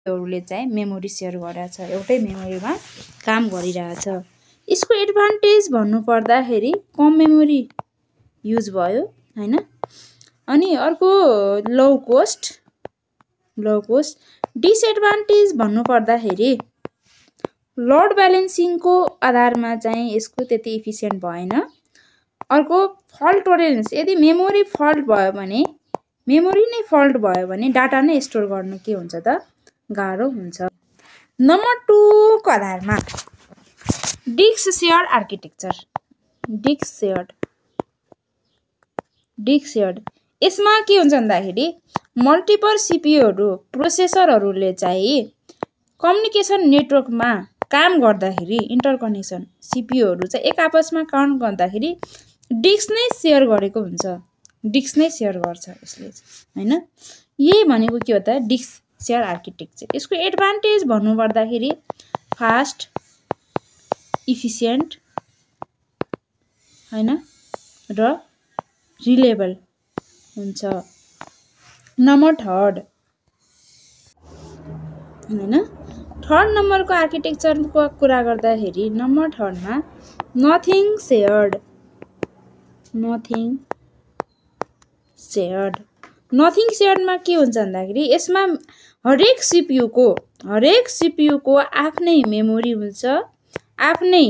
हरूले चाहिँ memory share गरेछ, एउटै मेमोरीमा काम गरिरहेछ। यसको एडभान्टेज भन्नु पर्दाखेरि कम मेमोरी युज भयो हैन। अनि अर्को लो कोस्ट। डिसएडभान्टेज भन्नु पर्दाखेरि लोड ब्यालेन्सिङको आधारमा चाहिँ यसको त्यति इफिसिएन्ट भएन। अर्को फल्ट टोलरेन्स, यदि मेमोरी नै फल्ट भयो भने डाटा नै स्टोर गर्न के हुन्छ त गाह्रो हुन्छ। नम्बर 2 को आधारमा disk shared architecture. Disk shared यसमा के हुन्छ भन्दाखेरि मल्टिपल सीपीयूहरू प्रोसेसरहरूले चाहिँ कम्युनिकेसन नेटवर्कमा काम गर्दाखेरि इन्टरकनेक्सन सीपीयूहरू चाहिँ एक आपसमा काम गर्दाखेरि डिस्क नै सेयर गरेको हुन्छ, डिस्क नै सेयर गर्छ यसले हैन। यही भनेको के हो त डिस्क सेयर आर्किटेक्चर। यसको एडभान्टेज भन्नु पर्दाखेरि फास्ट, इफिसिएन्ट हैन र रिलेबल हुन्छ। नम्बर 3 हैन, 3rd नम्बरको आर्किटेक्चरको कुरा गर्दाखेरि नम्बर 3 मा नथिङ सेयर्ड। नथिङ सेयर्डमा के हुन्छ भन्दाखेरि यसमा हरेक सीपीयूको आफ्नै मेमोरी हुन्छ, आफ्नै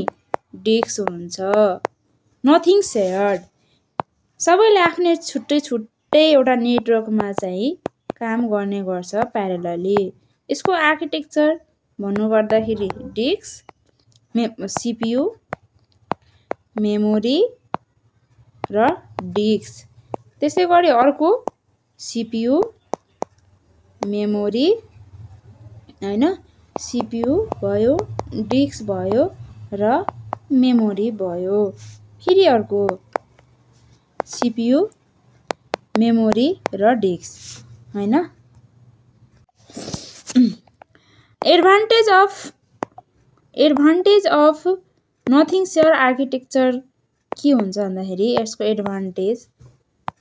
डिस्क हुन्छ। नथिङ सेयर्ड सबैले आफ्नै छुट्टै एउटा नेटवर्कमा चाहिँ काम गर्ने गर्छ प्यारेलली। यसको आर्किटेक्चर भन्नु पर्दाखेरि डिस्क, सीपीयू, मेमोरी र डिस्क। त्यसै गरी अर्को सीपीयू, मेमोरी हैन, सीपीयू भयो, डिस्क भयो र मेमोरी भयो। फेरि अर्को सीपीयू, मेमोरी र डिस्क हैन। Advantage of nothing share architecture के हुन्छ भन्दाखेरि यसको एडभान्टेज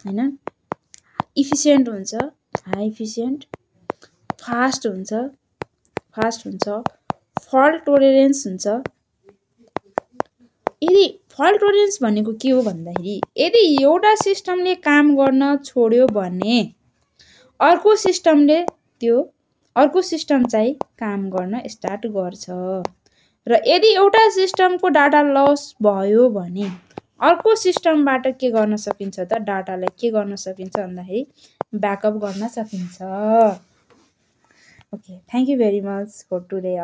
हैन इफिसिएन्ट हुन्छ, हाई इफिसिएन्ट, फास्ट हुन्छ, फल्ट टोलरेन्स हुन्छ। यदि फल्ट टोलरेन्स भनेको के हो भन्दाखेरि यदि एउटा सिस्टमले काम गर्न छोड्यो भने अर्को सिस्टम चाहिँ काम गर्न स्टार्ट गर्छ र यदि एउटा सिस्टमको डाटा लस भयो भने अर्को सिस्टमबाट के गर्न सकिन्छ त डाटालाई के गर्न सकिन्छ भन्दाखेरि ब्याकअप गर्न सकिन्छ। Okay, thank you very much for today.